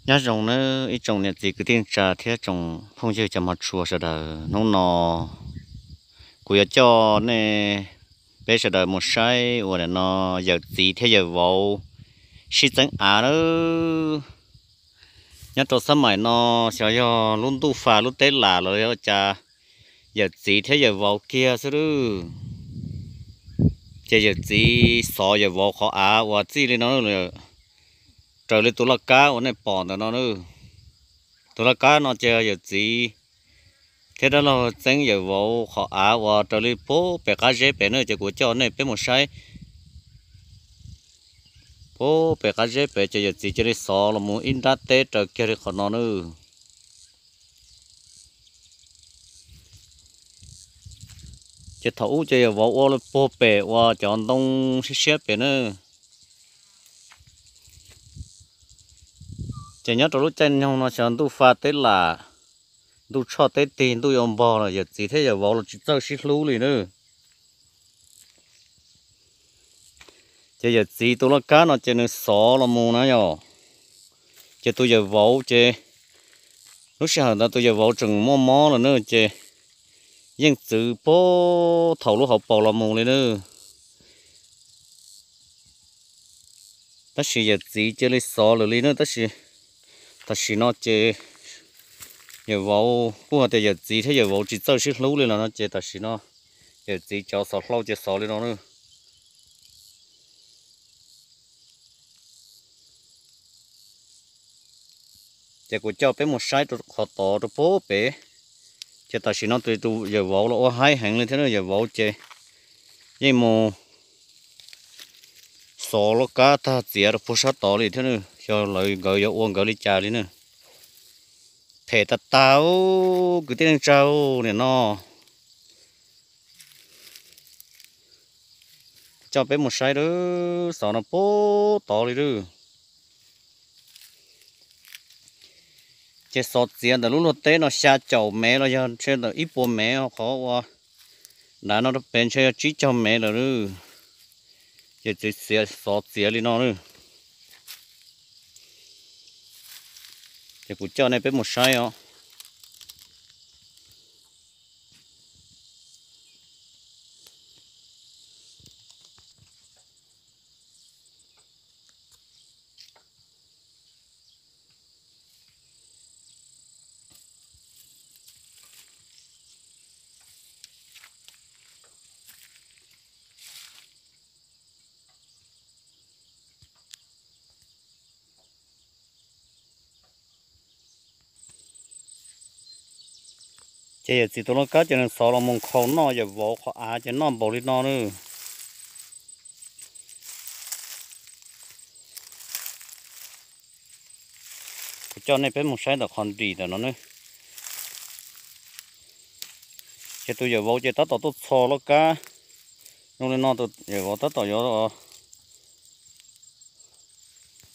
Nyob zoo nawb ib tsoom niam txiv kwv tij neej tsa thiab tsoom phooj ywg cov hmov tshua sawv daws. Hnub no kuv yuav coj nej peb sawv daws mus saib uas nim no yawm txiv thiab yawm vauv sib txeeb av nawb. Nyob rau xab maim no xyov yog lub ntuj fa lub teb lam los yog ua cas, yawm txiv thiab yawm vauv kiag xwb lawm. Ces yawm txiv xov yawm vauv qhov av uas txij li no, raws li tus laj kab uas nej pom ntawm no. Tus laj kab no ces yawm txiv thiab dab laug txeeb yawm vauv qhov av uas raws li puag pem qab zeb pem na. Ces kuv coj nej peb mus saib puag pem qab zeb pem ces yawm txiv cia li xov los mus ib nrab teb raws kiag li qhov no na. Ces thaum ub ces yawm vauv ua puag pem uas cov ntoo siab siab pem na. Ces nyob rau lub caij nyoog no xyov ntuj fa teb lam, ntuj tshoj teb tig, ntuj yuav npog los yawm txiv thiab yawm vauv los tsis txawj sib hlub li na. Ces yawm txiv tus laj kab no ces nws xov los mus na yom. Ces tus yawm vauv ces lub sij hawm ntawd tus yawm vauv tseem muaj mob lawm na, ces yeej txwv puag thaum lub hauv paus los mus li na. Tab sis yawm txiv cia li xov lawm li na. Tab sis tam sim no ces yawm vauv kuj hais tias yawm txiv thiab yawm vauv tsis txawj sib hlub li los no ces tam sim no yawm txiv cov xov hlau ces xov li no na. Ces kuv coj peb mus saib rau qhov tod rau puag pem. Ces tam sim no tus yawm vauv los ua haib heev li thiab na. Yawm vauv ces yeej mus xov laj kab tag txiav rau puag sab tod li thiab na. Xyov lawv nkawd yuav ua nkawd li cas li na. Phem tas tas kwv tij neej tsa nim no. Coj peb mus saib lawm, xov no puag tod li lawm. Ces xov txiav ntawm lub luag teb no xya caum mev los yog ntshe ntawm ib puas mev, qhov uas nrad no rau pem ntshe yog tsib caug mev lawm lawm. Ces txiav, xov txiav li no lawm. Ces kuv coj nej peb mus saib os. Ces yawm txiv tus laj kab ces nws xov los mus nkhaus noj yawm vauv qhov av ces noj npaum li no na. Kuv coj nej peb mus saib ntawm qhov nrim ntawm no ne. Ces tus yawm vauv ces tab tom tuaj txhos laj kab zoo li no, tus yawm vauv tab tom yuav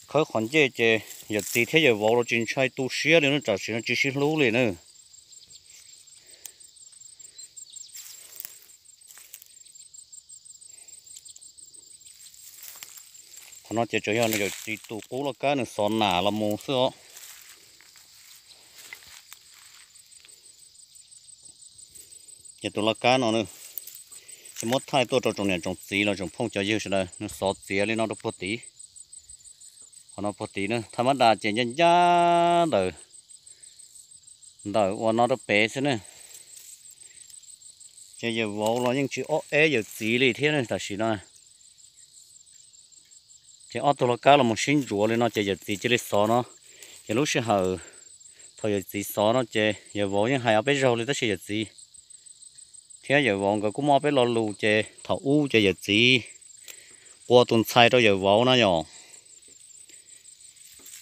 khawb qhov ncej ces yawm txiv thiab yawm vauv los tsis ntshai tu siab li na, tam sim no tsis sib hlub li na. Qhov no ces tsuas yog yawm txiv tus qub laj kab nws xov nam los mus xwb os. Ces tus laj kab no ces muab thaij tuaj rau tsoom niam tsoom txiv los tsoom phooj cov ywg sawv daws, nws xov txiav li no rau puag tid. Qhov no puag tid na, thaj mab das ces ncaj ncaj ntawm, ntawm uas no rau pem xwb ne. Ces yawm vauv los yeej tsis ob eb yawm txiv li thiab ne tam sim no. Ces ob tug laj kab los mus sib ntsuav li no ces yawm txiv cia li xov no. Ces lub sij hawm thaum yawm txiv xov no ces yawm vauv yeej hais ob peb zaug li tab sis yawm txiv thiab yawm vauv nkawd kuj muaj ob peb lo lus ces thaum ub ces yawm txiv qua tus ntxhais rau yawm vauv na yom.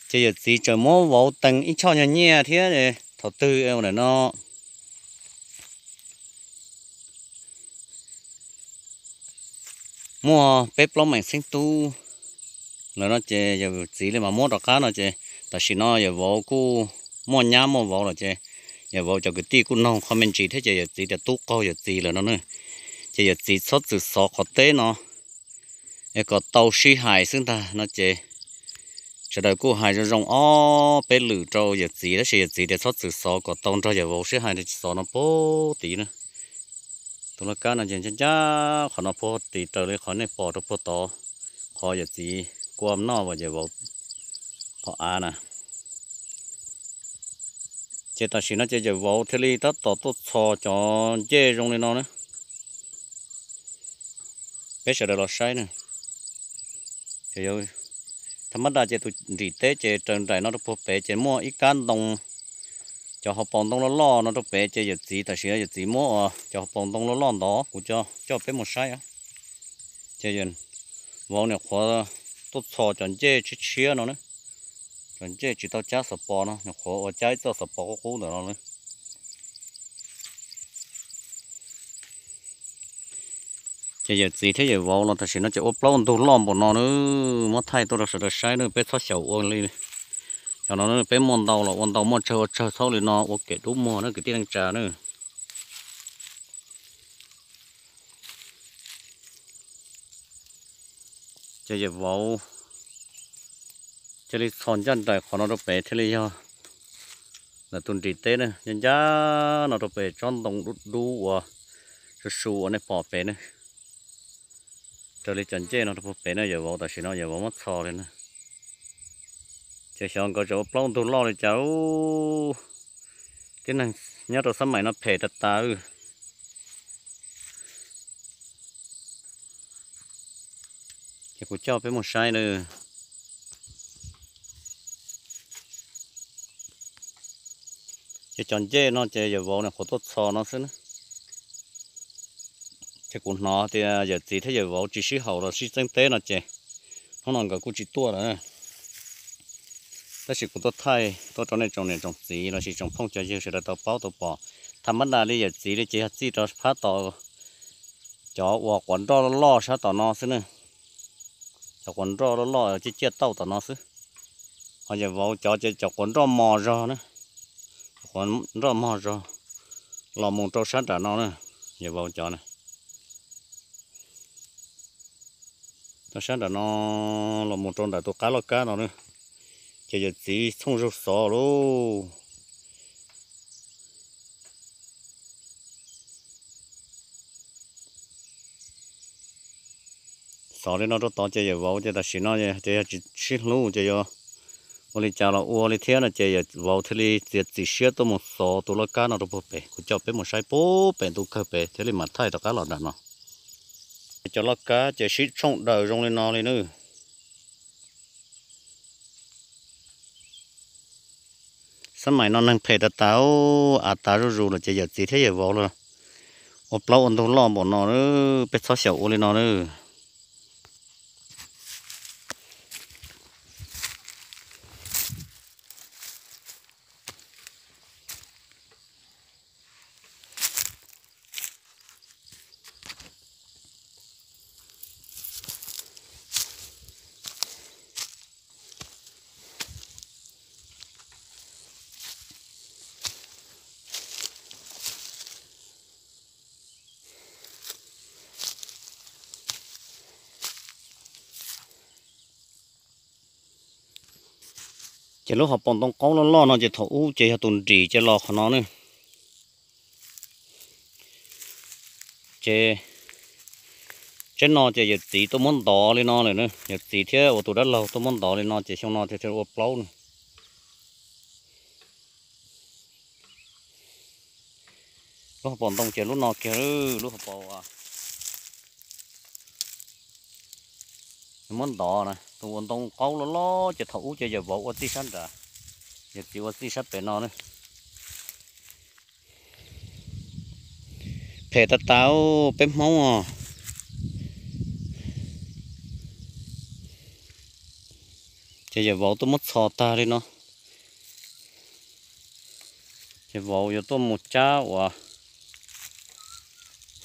Ces yawm txiv tseem muab vauv tees ib choj nyuag nyiaj thiab thaum twg ua ntawm no muaj peb plaub meem xeeb tub lawm no ces yawm txiv li mas muab rov qab no ces tam sim no yawm vauv kuj muaj nyab muaj vauv lawm ces yawm vauv cov kwv tij kuj noog qhov me ntsis thiab ces yawm txiv tias tub qaug yawm txiv lawm no na. Ces yawm txiv txhob txwm xov qhov teb no es kom tau sib hais xwb ntag no ces Sawv daws kuj hais zoo zoo ob peb lwm rau yawm txiv, tab sis yawm txiv tias txhob txwm xov kom tau nrog yawm vauv sib hais, tsis xov no puag tid na. Tus laj kab no ces ncaj ncaj qhov no puag tid raws li qhov nej pom rau puag tod, qhov yawm txiv kua noj uas yawm vauv qhov av na. Ces tam sim no ces yawm vauv thiaj li tab tom tuaj txhos cov ncej zoo li no na. Peb sawv daws los saib na. Ces thaj mab daj ces tus nrim teb ces raws nraim no rau puag pem ces muaj ib kab ntoo, cov hauv paus ntoo loj loj no rau pem ces yawm txiv tam sim no yawm txiv muab cov hauv paus ntoo loj loj ntawd kuv coj peb mus saib. Ces vauv nyuam qhuav tuaj txhos cov ncej tshiab tshiab no na, cov ncej tsis tau cab xov pos no, nyuam qhuav ua cab ib txoj xov pos qub qub ntawm no na. Ces yawm txiv thiab yawm vauv los tam sim no ces ua plaub ua ntug loj npaum no na, muab thaij tuaj rau sawv daws saib na, peb txhob xyaum ua li. Cov no peb muaj ntau los ua ntau, muaj tsawg ua tsawg, txhob li no ua kev dub muag na kwv tij neej tsa na. Ces yawm vauv cia li txhos ncaj nraim qhov no rau pem thiaj li yog ntawm tus nrim teb na, ncaj ncaj no rau pem tsob ntoo dub dub uas su su uas nej pom pem na. Raws li cov ncej no rau puag pem na, yawm vauv tam sim no yawm vauv muab txhos li na. Ces xyov nkawd tseem ua plaub ntug loj li cas, tib neeg nyob rau xab maim no phem tas tas. Ces kuv coj peb mus saib na. Ces cov ncej no ces yawm vauv nyuam qhuav tuaj txhos no xwb na. Ces kuv hnov tias yawm txiv thiab yawm vauv tsis sib haum los sib txeeb teb no ces hnub no nkawd kuj tsis tuaj lawm. Tab sis kuv tuaj thaij tuaj rau nej tsoom niam tsoom txiv los sis tsoom phooj cov ywg sawv daws tau paub tau pom. Tham mab daj li yawm txiv li ces yog txij rau phab tom cov uas quav nroj loj loj sab tom no xwb na. Cov quav nroj loj loj ciaj ciaj tauj tom no xwb. Ho yawm vauv cov ces cov quav nroj mos zog na, quav nroj mos zog los mus rau sab nram no na, yawm vauv cov na. Rau sab nram no los mus rau ntawm tus qab loj kab no na, ces yawm txiv txhooj zaug xov lauj. Xov li no rau tod ces yawm vauv ces tam sim no ces yog tsis sib hlub ces yuav ua li cas los ua li thiab no ces yawm vauv thiaj li txiav txim siab tuaj mus xov tus loj kab no rau puag pem. Kuv coj peb mus saib puag pem ntu kawg pem thiaj li mam thaij rov qab los nram no. Cov loj kab ces sib tshooj daws zoo li no li nawb. Xab maim no neeg phem tas tas, av tas zuj zus lawm ces yawm txiv thiab yawm vauv los ua plaub ua ntug loj npaum no, peb txhob xyaum ua li no nawb. Ces lub hauv paus ntoo qaub loj loj no ces thaum ub ces yog tus nrim ces los qhov no ne. Ces tseeb no ces yawm txiv tuaj muab ntov li no lawm, yawm txiv thiab ua tus dab laug tuaj muab ntov li no ces xyoo no thiaj ua plaub no. Lub hauv paus ntoo ces lub no kiag, lub hauv paus muab ntov na, tus ua ntoo qaub loj loj ces thaum ub ces yawm vauv ua txij sab nrad, yawm txiv ua txij sab pem no ne. Phem tas tas peb Hmoob os. Ces yawm vauv tuaj muab txhos tag li no. Ces vauv yuav tuaj mus cab uas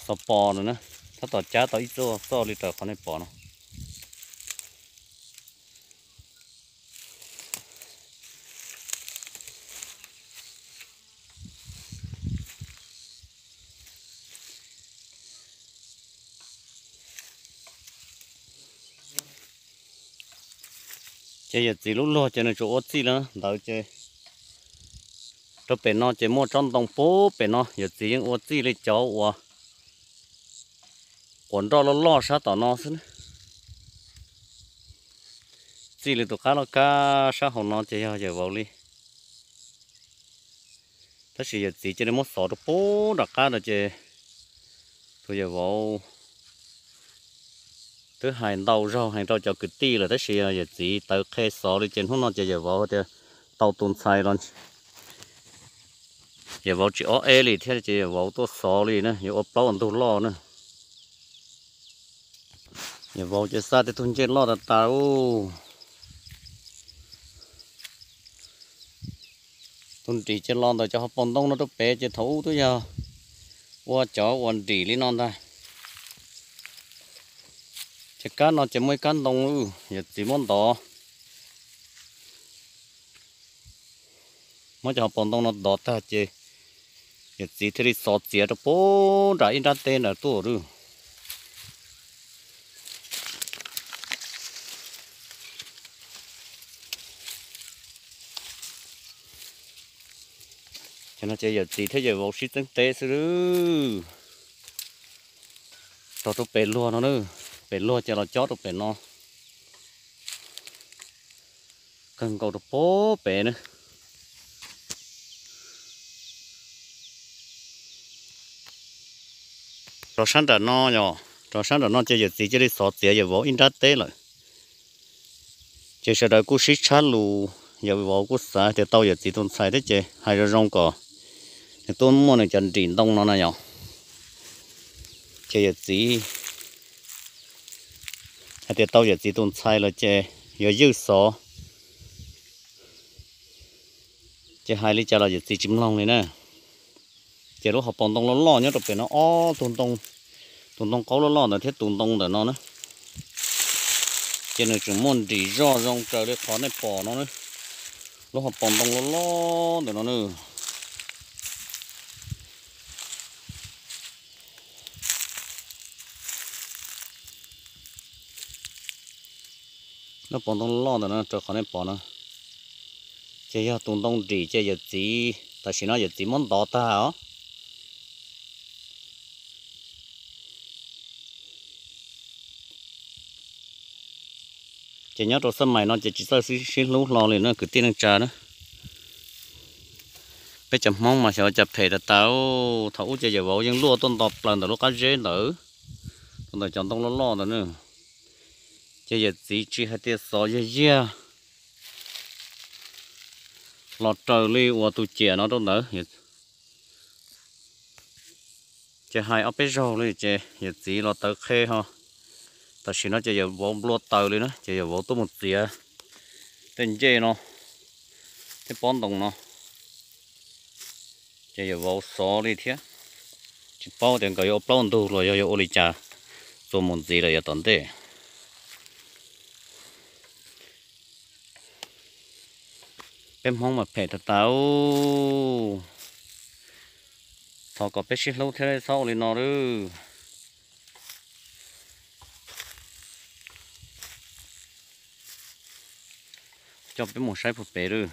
xov pos no na, tab tom cab tau ib txoj txoj li raws qhov nej pom no. Ces yawm txiv lub luag ces nws tsuas ua txij li ntawd ces rau pem no ces muaj tsob ntoo puag pem no, yawm txiv yeej ua txij li cov uas quav nroj loj loj sab tom no xwb. Txij li tus qab loj kab sab hauv no ces yog yawm vauv li. Tab sis yawm txiv cia li muab xov rau puag nram qab no ces tus yawm vauv twb hais ntau zaug hais rau cov kwv tij lawm tab sis yawm txiv tawv qhe xov li ces hnub no ces yawm vauv tias tau tus ntxhais los yawm vauv tsis ob eb li thiab ces yawm vauv tuaj xov li na, yuav ua plaub ua ntug loj na. Yawm vauv ces xa tej tug ncej loj tas tas ub. Tus nrim ces los ntawm cov hauv paus ntoo no rau pem ces thaum ub twb yog ua cov uas nrim li no ntag. Ces kab no ces muaj ib kab ntoo, yawm txiv muab ntov, muab cov hauv paus ntoo no ntov tag ces yawm txiv thiaj li xov txiav rau puag nram ib nrab teb ntawd tuaj lawm. Ces no ces yawm txiv thiab yawm vauv sib txeeb teb xwb. Rau rau pem luag no, pem luag ces los cob rau pem no. Kawg nkaus rau puag pem na. Rau sab nram no yom, rau sab nram no ces yawm txiv cia li xov txiav yawm vauv ib nrab teb lawm. Ces sawv daws kuj sib tshab lus, yawm vauv kuj xav tias tau yawm txiv tus ntxhais thiab ces hais zoo zoo kom nws tuaj muaj nws cov nrim ntoo no na yom. Ces yawm txiv hais tias tau yawm txiv tus ntxhais lawm ces yuav ywj xov. Ces hais li cas los yawm txiv tsis mloog li na. Ces lub hauv paus ntoo loj loj nyob rau pem no ob tug ntoo, tus ntoo qaub loj loj ntawd thiab tus ntoo ntawm no na, ces nws tseem muaj nrim zoj zoo raws li qhov nej pom no na. Lub hauv paus ntoo loj loj ntawm no na. Lub hauv paus ntoo loj ntawm no raws qhov nej pom no, ces yog tus ntoo nrim ces yawm txiv tam sim no yawm txiv muab ntov tag os. Ces nyob rau xab mais no ces tsis txawj sib hlub hlo li na kwv tij neej tsa na. Peb cov Hmoob mas xyov cas phem tas tas. Thaum ub ces yawm vauv yeej luaj tuaj nto plaws ntawm lub qab zeb ntawd, rau ntawm cov ntoo loj loj ntawd na. Ces yawm txiv tsis hais tias xov yag yag los raws li uas tus ciam no rau ntawd. Ces hais ob peb zaug li ces yawm txiv los tawv qhe ho. Tam sim no ces yawm vauv nplua taws li na ces yawm vauv tuaj mus txiav tej ncej no, tej pob ntoo no. Ces yawm vauv xov li thiab, tsis paub tias nkawd yuav ua plaub ntug los yog yuav ua li cas txuas mus ntxiv lawm yav tom ntej. Peb Hmoob mas phem tas tas. Thov kom peb sib hlub thiab txhob ua li no lawm. Coj peb mus saib puag pem lawm.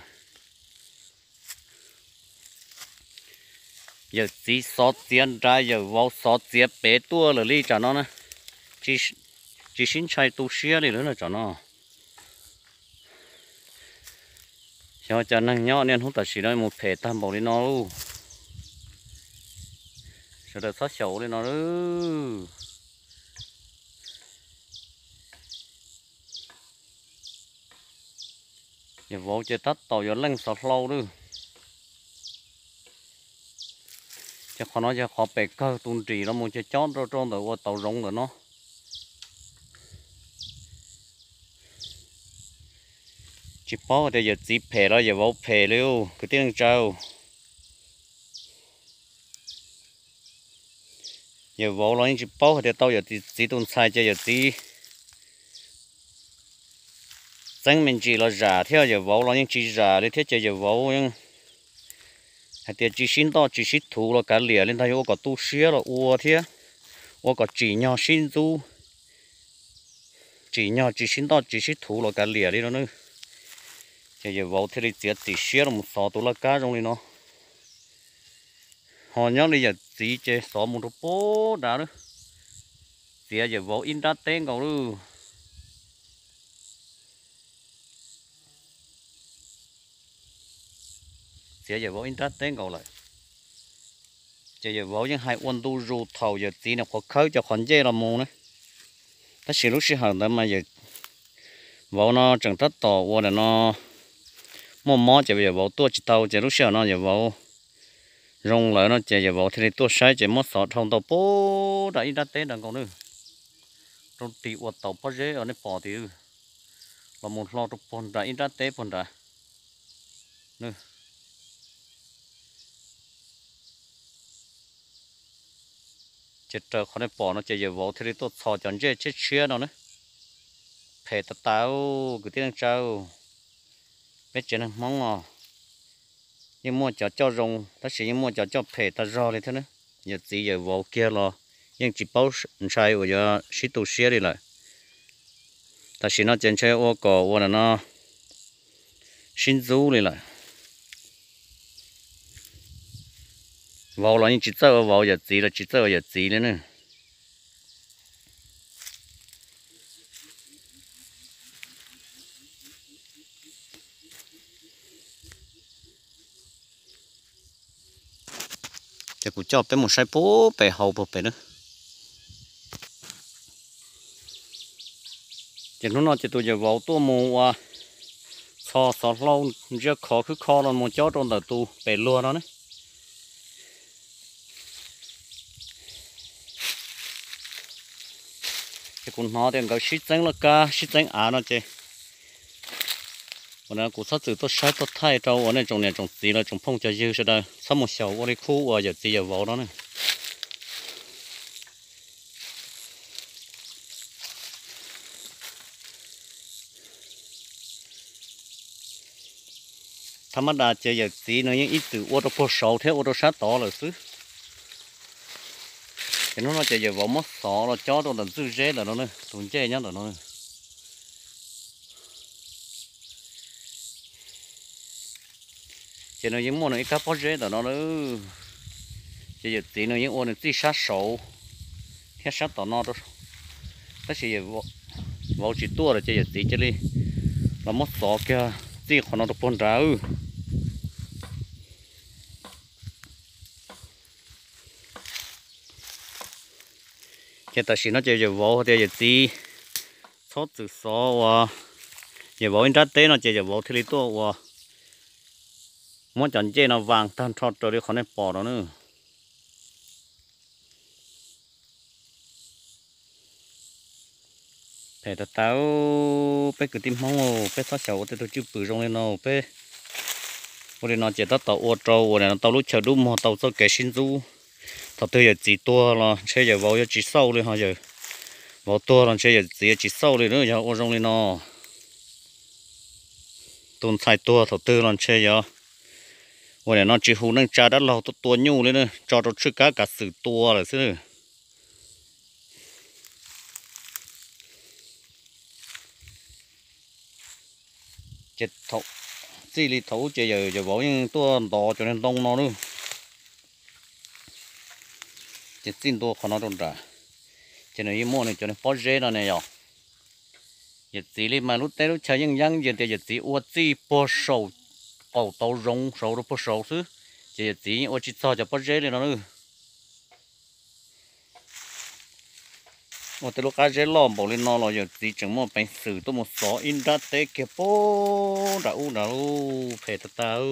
Yawm txiv xov txiav nrad, yawm vauv xov txiav pem tuaj lawm li tsam no na. Tsis sib ntshai tu siab li lawm na tsam no. Xyov cas neeg nyob niaj hnub tam sim no mus phem tag npaum li no. Sawv daws txhob xyaum li no. Yawm vauv ces tab tom yuav leej xov hlau lawm. Ces qhov no yog qhov pem kawg tus nrim los mus ces cob rau rau ntawm ua tauv zoov ntawm no. Tsis paub tias yawm txiv phem los yawm vauv phem li kwv tij neej tsa. Yawm vauv los yeej tsis paub hais tias tau yawm txiv tus ntxhais ces yawm txiv txeeb me ntsis los zam thiab, yawm vauv los yeej tsis zam li thiab ces yawm vauv yeej hais tias tsis sib ntoj tsis sib thuv los kav liam li ntag, yuav ua kom tu siab los ua thiab, ua kom tsim nyog sib ntxub, tsim nyog tsis sib ntoj tsis sib thuv los kav liam li no na. Ces yawm vauv thiaj li txiav txim siab los mus xov tus laj kab zoo li no. Ho nyob li yawm txiv ces xov mus rau pem nrad lawm, txiav yawm vauv ib nrab teb nkaus lawm. Txiav yawm vauv ib nrab teb nkaus lawm. Ces yawm vauv yeej hais ua ntu zus thaum yawm txiv nws qhuav khawb cov qhov ncej los mus na. Tab sis lub sij hawm ntawd mas yawm vauv no tseem tab tom ua nim no muaj mob ces yawm vauv tuaj tsis tau, ces lub sij hawm no yawm vauv zoo lawm no ces yawm vauv thiaj li tuaj saib ces muab xov dhau ntau pem nram ib nrab teb nrad nkaus na. Rau tig ua tau pob zeb os, nej pom tiag, los mus hlo rau pem nram ib nrab teb pem nrad. Ces raws qhov nej pom no ces yawm vauv thiaj li tuaj txhos cov ncej tshiab tshiab no na. Phem tas tas, kwv tij neej tsa, peb tsev neeg Hmoob os, yeej muaj cov coj zoo tab sis yeej muaj cov coj phem tag zog li thiab na. Yawm txiv yawm vauv kiag los yeej tsis paub ntshai uas yuav sib tu siab li lawm. Tam sim no ces ntshe ua kom ua nim no sib ntxub li lawm. Vauv los yeej tsis txawj ua vauv, yawm txiv los tsis txawj ua yawm txiv li na. Ces kuv coj peb mus saib puag pem hauv puag pem na. Ces hnub no ces tus yawm vauv tuaj mus ua txhos xov hlau ntsia khov khwb kho los mus cob rau ntawm tus pem luag no na. Ces kuv hnov tias nkawd sib txeeb laj kab sib txeeb av no ces kuv txhob txwm tuaj saib tuaj thaij rau uas nej tsoom niam tsoom txiv los tsoom phooj cov ywg sawv daws txhob mus xyaum ua li khub uas yawm txiv yawm vauv no na. Thab mab das ces yawm txiv nws yeej ib txwm ua rau puag saud thiab ua rau sab tod lawm xwb. Ces hnub no ces yawm vauv muab xov los cob rau ntawm ntxwj zeb ntawm no, tus ncej nyob ntawm no. Ces nws yeej muaj nws ib kab pob zeb ntawm no lawm. Ces yawm txiv nws yeej ua nws txij sab saud thiab sab tom no rau, tab sis vauv tsis tuaj lawm ces yawm txiv cia li los muab xov kiag txij qhov no rau puag nrad. Ces tam sim no ces yawm vauv hais tias yawm txiv txhob txwm xov uas yawm vauv ib nrab teb no ces yawm vauv thiaj li tuaj ua muab cov ncej no vas tag nrho raws li qhov nej pom no na. Phem tas tas, peb kwv tij Hmoob, peb txhob xyaum ua tej tug cwj pwm zoo li no, peb ua li no ces tab tom ua rau uas tau lub chaw dub muag tau txoj kev sib ntxub. Thaum twg yawm txiv tuag los ntshe yawm vauv yuav tsis xauj li, ho yawm vauv tuag los ntshe yawm txiv yuav tsis xauj li na. Yog ua zoo li no, tus ntxhais tuag thaum twg los ntshe yog ua nim no tsis hu neej tsa dab laug tuaj tua nyuj li na, tso rau tswj kab kav xwm tua lawm xwb. Ces txij li thaum ub ces yawm vauv yeej tuaj ntov cov niag ntoo no na, ces txij ntua qhov no rau nram, ces nws yeej muaj nws cov niag pob zeb no ne yom. Yawm txiv li mas lub teb lub chaw yeej yeeb, yog tias yawm txiv ua txij puag saum qaum tauv zoov saud rau puag saud xwb, ces yawm txiv yeej ua tsis txog cov pob zeb li no na. Ua tej lub qab zeb loj npaum li no los yawm txiv tseem muaj peev xwm tuaj mus xov ib nrab teb kiag puag nram ub nrad, phem tas tas.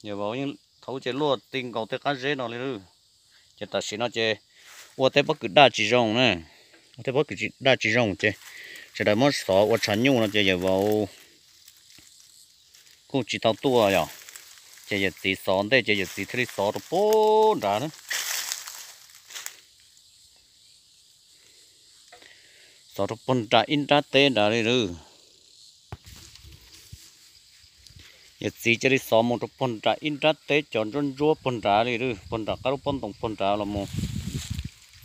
Yawm vauv yeej thaum ub ces luaj ti nkaus tej qab zeb no li lawm. Ces tam sim no ces ua tej pob kws daj tsis zoo na, ua tej pob kws daj tsis zoo ces sawv daws muab xov ua tshav nyuj no ces yawm vauv kuj tsis tau tuaj yom. Ces yawm txiv xov ntej ces yawm txiv thiaj li xov rau puag nrad na. Xov rau puag nram ib nrab teb nrad li lawm. Yawm txiv cia li xov mus rau puag nram ib nrab teb cov ntsuab ntsuab puag nrad li lawm, puag nram qab lub pob ntoo puag nrad los mus.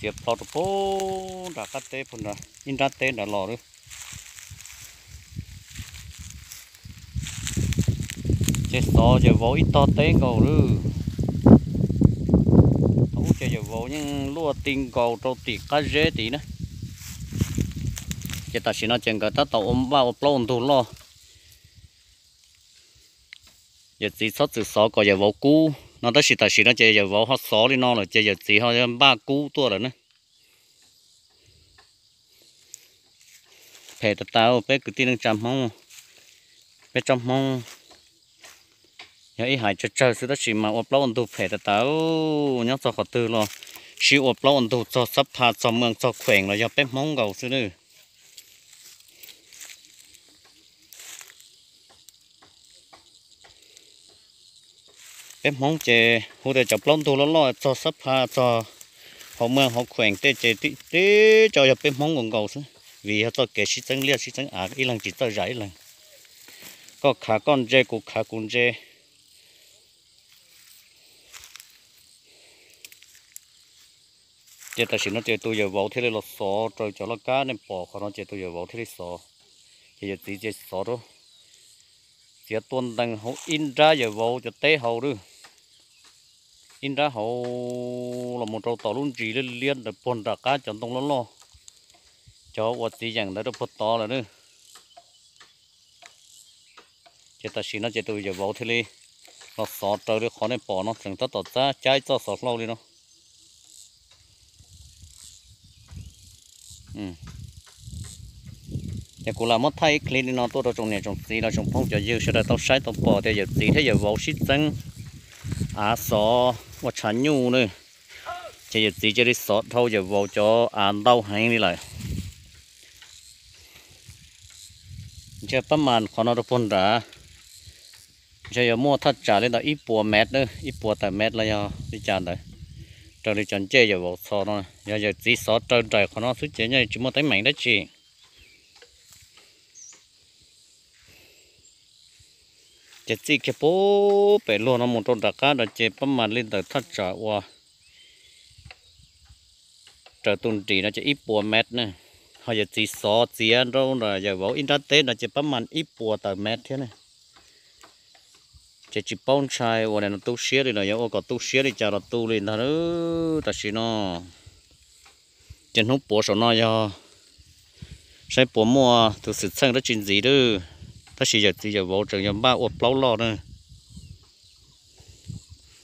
Tiav plho rau puag nram qab teb, puag nram ib nrab teb nrad los lawm. Ces xov yawm vauv ib tog teb nkaus lawm. Thaum ub ces yawm vauv yeej luaj ti nkaus rau tim qab zeb tid na. Ces tam sim no ces nkawd tab tom ua npaj ua plaub ua ntug loj. Yawm txiv txhob txwm xov kom yawm vauv kub no, tab sis tam sim no ces yawm vauv ho xov li no lawm ces yawm txiv ho npaj kub tuaj lawm na. Phem tas tas peb kwv tij neej tsa Hmoob, peb tsob Hmoob yog ib haiv tsawg tsawg xwb tab sis mas ua plaub ua ntug phem tas tas. Nyob txog qhov twg los sib ua plaub ua ntug txog xab pha txog mws txog khueem los yog peb Hmoob nkaus xwb na. Peb Hmoob ces hu tias cov plaub ntug loj loj txog xab pha txog hauv mws hauv khueem tej ces tib co yog peb Hmoob nkaus nkaus xwb, vim yog txoj kev sib txeeb liaj sib txeeb av ib leeg tsis txawj zam ib leeg. Koj khav koj ntse kuv khav kuv ntse. Ces tam sim no ces tus yawm vauv thiaj li los xov rau cov laj kab nej pom qhov no ces tus yawm vauv thiaj li xov. Ces yawm txiv ces xov rau, txiav tua ntees hauv ib nrab yawm vauv cov teb hauv lawm, ib nrab hauv los mus rau tom lub ntsis liab liab ntawd puag nram qab cov ntoo loj loj, cov uas txiv yeem ntawd rau puag tod lawm na. Ces tam sim no ces tus yawm vauv thiaj li los xov raws li qhov nej pom no, tseem tab tom txab cab ib txoj xov hlau li no. Ces kuv lam muab thaij ib clip li no tuaj rau tsoom niam tsoom txiv los tsoom phooj cov ywg sawv daws tau saib tau pom tias yawm txiv thiab yawm vauv sib txeeb av xov ua tshav nyuj na. Ces yawm txiv cia li xov dhau yawm vauv cov av ntau heev li lawm. Ntshe pab mas qhov no rau puag nrad, ntshe yuav muaj thaj tsam li ntawm ib puas mev na, ib puas tawm mev los yog li cas ntawd. Raws li cov ncej yawm vauv txhos no, yog yawm txiv xov raws nraim qhov no xwb ces yeej tsis muaj teeb meem dab tsi. Ces txij kiag puag pem luag no mus rau nram qab no ces pab mas li ntawm thaj tsam uas raws tus nrim no ces ib puas mev na. Ho yawm txiv xov txiav rau ntawm yawm vauv ib nrab teb no ces pab mas ib puas tawm mev thiab na. Ces tsis paub ntshai ua li no tu siab li los yog ua kom tu siab li cas los tu li ntag. Tam sim no ces hnub puav saum no yog saib puas muaj tus xwm txheej dab tsi ntxiv lawm, tab sis yawm txiv yawm vauv tseem yog npaj ua plaub loj na.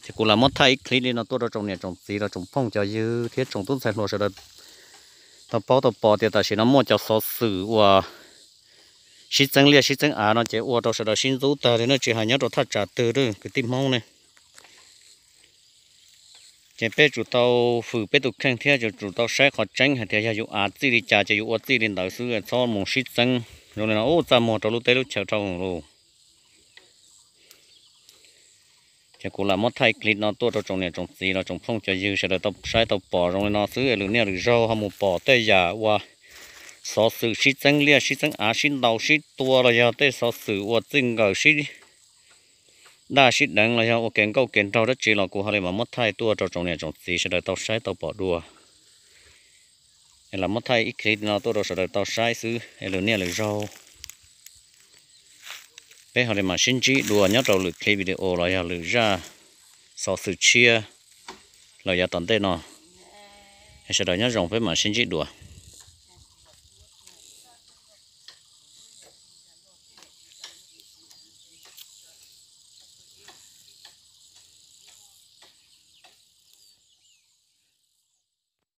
Ces kuv lam muab thaij ib clip li no tuaj rau tsoom niam tsoom txiv los tsoom phooj cov ywg thiab tsoom tub ntxhais hluas sawv daws tau paub tau pom tias tam sim no muaj cov xov xwm uas sib txeeb liaj sib txeeb av no ces ua rau sawv daws sib ntxub tag li na, tsis hais nyob rau thaj tsam twg lawm kwv tij Hmoob ne. Ces peb tsum tau fwm peb tus kheej thiab tsum tau saib qhov tseeb hais tias yog yus av txij li cas ces yus ua txij li ntawd xwb, txhob mus sib txeeb zoo li no ub txaj muag rau lub teb lub chaw dhau lawm. Ces kuv lam muab thaij clip no tuaj rau tsoom niam tsoom txiv los tsoom phooj cov ywg sawv daws tau saib tau pom zoo li no xwb, lwm niaj lwm zaug ho mus pom tej yam uas xov xwm sib txeeb liaj sib txeeb av sib ntaus sib tua los yog tej xov xwm uas txij nkawm sib daj sib deev los yog ua kev nkauj kev nraug dab tsi los kuv ho li mam muab thaij tuaj rau tsoom niam tsoom txiv sawv daws tau saib tau pom dua. Es lam muab thaij ib clip no tuaj rau sawv daws tau saib xwb, es lwm niaj lwm zaug peb ho li mam sib ntsib dua nyob rau lwm clip video los yog lwm zaj xov xwm tshiab los yav tom ntej no. Es sawv daws nyob zoo, peb mam sib ntsib dua.